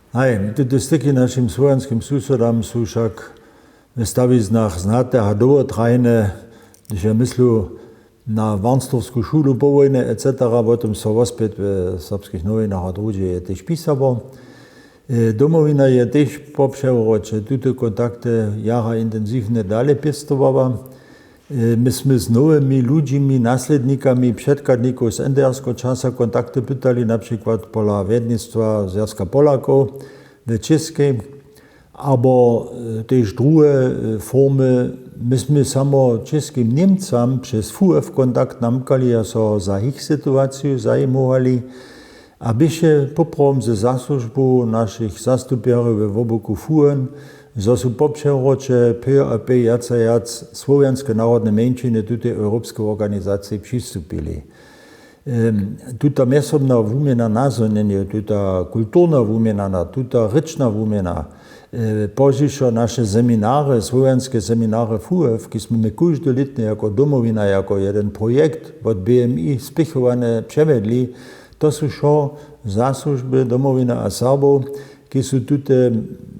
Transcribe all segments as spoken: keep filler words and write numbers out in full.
Haj, tute styki našim słowjanskim susodam su wšak w stawiznach znate a dołhotrajne. Hdyž ja myslu na warnstowsku šulu po wójnje et cetera, potom so wospět w Serbskich nowinach a druhdźe je tež pisało. Domowina je tež po přewróće tute kontakty jara intensiwnje dale pěstowała. My smy z nowymi ludźimi naslědnikami předkładnikow z ndrskeho časa kontakty pytali, na přikład pola wjednistwa zwjazka polakow w čěskej, abo tež druhe formy. My smy samo čěskim němcam přez fuf kontakt namkali a so za jich situaciju zajimowali, a běše poprawom ze zasłužbu našich zastupjerjow we wobłuku fuen, zo su po přewróće pě a pě wjac a wjac słowjanske narodne mjeńšiny tutej europskej organizaciji přistupili. Tuta mjezsobna wuměna nazhonjenjow, tuta kulturna wuměna, tuta rěčna wuměna, pozdźišo naše seminary, słowjanske seminary fuf, kiž smy my kóžde lětnje jako domowina jako jeden projekt wot bmi spěchowane přewjedli. To su wšo zasłužby domowiny a Serbow, kiž su tute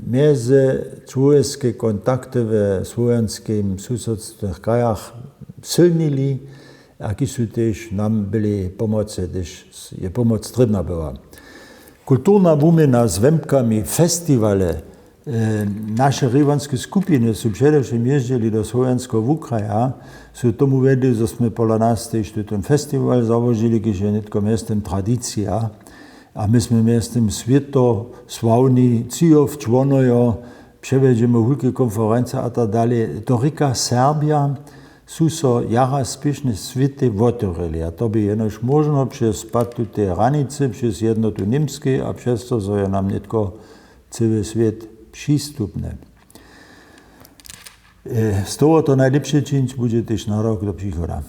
mjezyčłowjeske kontakty we słowjanskim susodstwnych krajach sylnili a kiž su tež nam byli pomocy, hdyž je pomoc trěbna była. Kulturna wuměna z wemkami, festiwale. Naše rěwanske skupiny su předewšěm jězdźili do słowjanskeho wukraja, su tomu wjedli, zo smy pola nas tež tutón festiwal załožili, kiž je nětko mjeztym tradicija. A my smy mjeztym swětosławni třiho wčłonojo, přewjedźemy wulke konferency a tak dalej. To rěka, Serbja su so jara spěšnje swětej wotewrili a to bě jenož móžno přez pad tuteje hranicy, přez jednotu Němskej a přez to, zo je nam nětko cyły swět přistupny. Z toho to najlěpše čińć budźe tež na rok do přichoda.